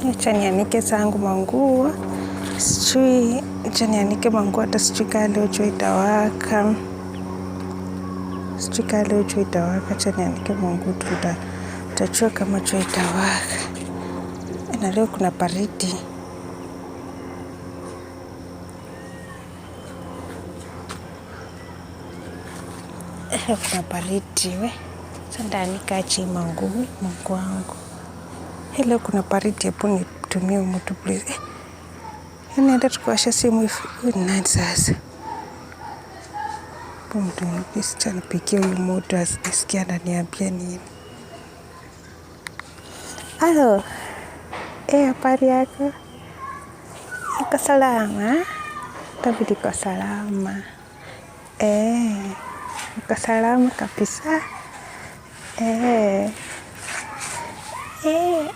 Acha nianike zangu manguo. Sijui, acha nianike manguo hata sijui kaa leo jua itawaka. Sijui kaa leo jua itawaka, acha nianike manguo tu tutajua kama jua itawaka. Na leo kuna baridi. Leo kuna baridi we. Sasa nitaanika aje manguo, Mungu wangu. Leo kuna baridi, hebu nitumie mtu please. Naenda tukuwasha simu hivi. Huyu ni nani sasa? Hebu mtu please, acha nipigie huyu mtu asisikie ananiambia nini. Halo. Habari yako? Uko salama? David iko salama. Uko salama kabisa.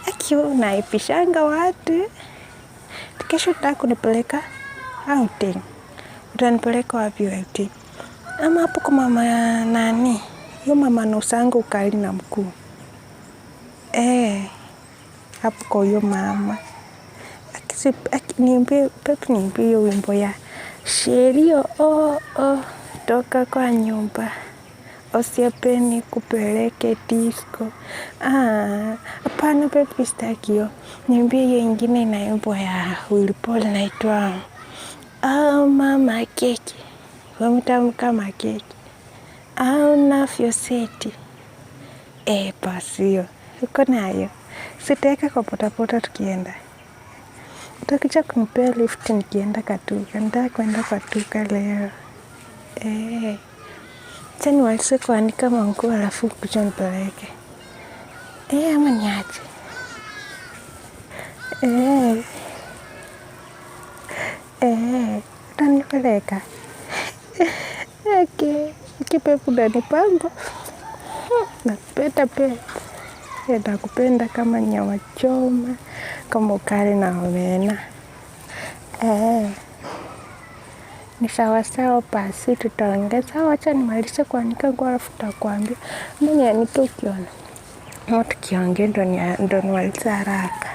Aki unaipishanga watu. Kesho unataka kunipeleka outing. Utanipeleka wapi outing? Ama hapo kwa mama nani? Hiyo mama anauzanga ugali na mkuu. Hapo kwa huyo mama. Niimbie, pepe niimbie hiyo wimbo ya Sherio oh oh, toka kwa nyumba. Usipe kupeleke disco. Ah, hapana pepe sitaki hiyo. Niimbie hiyo ingine inaimbwa ya Willy Paul inaitwa Ah, mama keki. Wewe mtamu kama keki. Ah, unavyoseti. Basi hiyo. Uko nayo. Sitaweka kwa bodaboda tukienda. Utakuja kunipea lift nikienda Katuka. Nataka kwenda kwa duka leo. Acha nimalize kuanika manguo alafu ukuje unipeleke. Ama niache. Utanipeleka. Okay. Kipepu unanipamba. Nakupenda pia. Nakupenda kama nyama choma, kama ugali na omena. Ni sawa sawa basi tutaongea. Sawa, acha nimalize kuanika nguo alafu nitakuambia. Ama nianike ukiona. Ama tukiongea ndo nimalize haraka.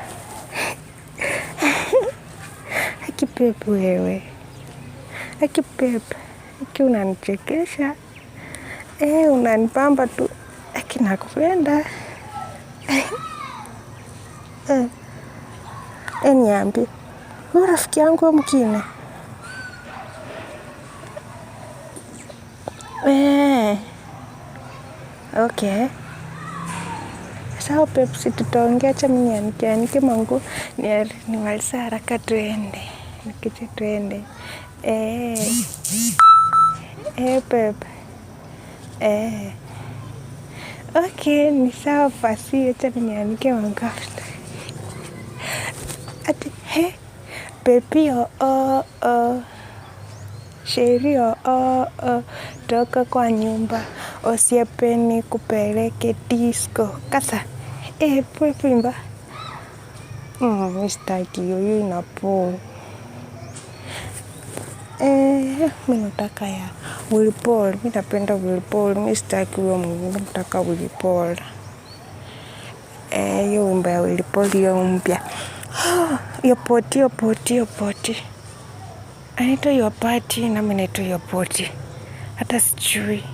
Aki pepe wewe. Aki pepe. Aki unanichekesha. Unanipamba tu. Aki nakupenda. Niambie. Huyu rafiki yangu mwingine. Okay. Sawa Pepsi, tutaongea. Acha mimi nianike anike manguo nimalize haraka tuende. Nikuje tuende. Pepe. Okay, ni sawa basi, acha mimi nianike manguo. Ati he baby oh oh oh. Sheri oh oh oh, toka kwa nyumba usiepe nikupeleke disco. Kasa. Pepe imba. Mi sitaki hiyo, hiyo inapoa. Mi nataka ya Willy Paul. Mi napenda Willy Paul. Mi sitaki huyo mwingine, nataka Willy Paul. Hiyo wimbo ya Willy Paul hiyo mpya. Hiyo poti, hiyo poti, hiyo poti. Anaitwa hiyo pati nami naitwa hiyo poti. Hata sijui.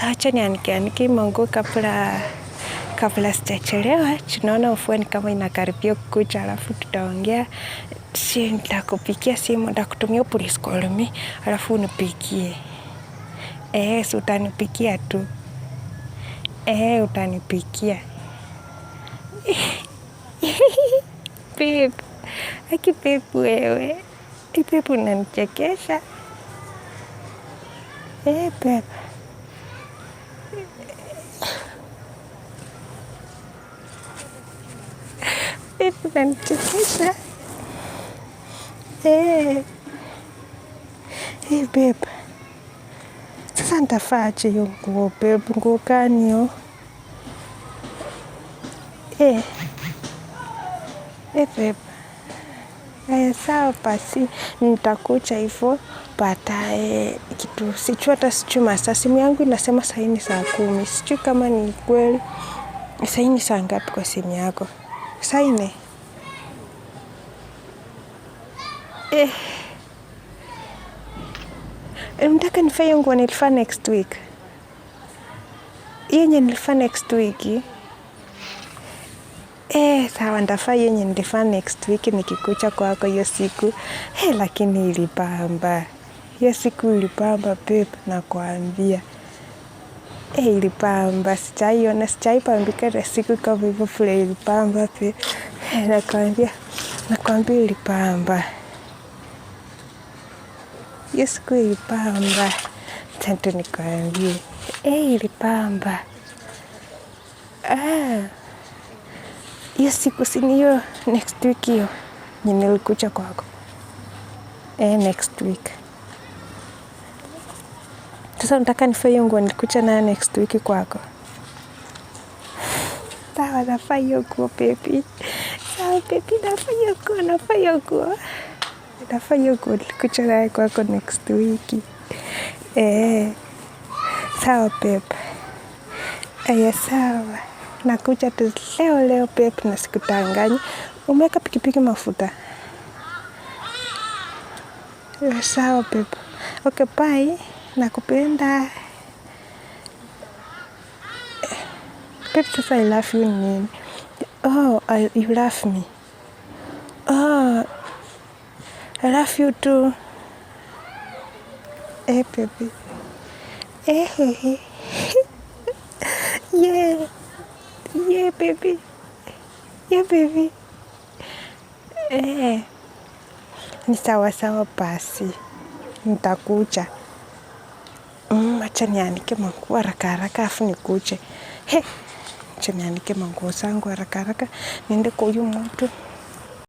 Acha nianike anike manguo kabla sijachelewa. Tunaona mvua ni kama inakaribia kukuja, alafu tutaongea. Si nitakupigia simu, nitakutumia please call me, alafu unipigie. Si utanipigia tu. Utanipigia. Babe, aki babe wewe. Babe unanichekesha. Babe. Babe unanichekesha. Babe. Sasa nitavaaje hiyo nguo babe? Nguo gani hiyo? Babe. Sawa basi, nitakuja hivyo baadaye kitu sijui, hata sijui masaa. Simu yangu inasema saa hii ni saa 10. Sijui kama ni kweli. Sahii ni saa ngapi kwa simu yako? Saa 4? Eh. Nataka nivae nguo nilivaa next week. Hiyo yenye nilivaa next week. Eh, sawa ntavaa hiyo yenye nilivaa next week nikikuja kwako hiyo siku. Eh, lakini ilibamba. Hiyo siku ilibamba, babe, nakwambia. Eh, ilibamba. Sijaiona, sijaipambika na siku kama hivyo vile ilibamba, babe. Eh, nakwambia, nakwambia ilibamba. Hiyo siku ilibamba. Acha tu nikwambie. Eh, ilibamba. Ah. Hiyo siku si ni hiyo next week hiyo yenye nilikuja kwako. Eh, next week. Sasa nataka nivae hiyo nguo nilikuja nayo next week kwako. Sawa, navaa hiyo nguo, baby. Sawa, baby, navaa hiyo nguo, navaa hiyo nguo. Navaa hiyo nguo nilikuja nayo kwako next week. Eh. Sawa, babe. Aya, sawa. Nakuja tu leo leo, babe, na sikudanganyi. Umeweka pikipiki mafuta? Sawa, babe. Okay, bye. Nakupenda. Babe, sasa I love you nini? Oh, you love me. Oh, I love you too. Eh, baby. Eh, eh, eh. Yeah. Yeah, baby. Yeah, baby. Eh. Ni sawa sawa basi. Nitakuja. Acha nianike manguo haraka haraka afu nikuje. He, acha nianike manguo zangu haraka haraka niende kwa huyu mtu.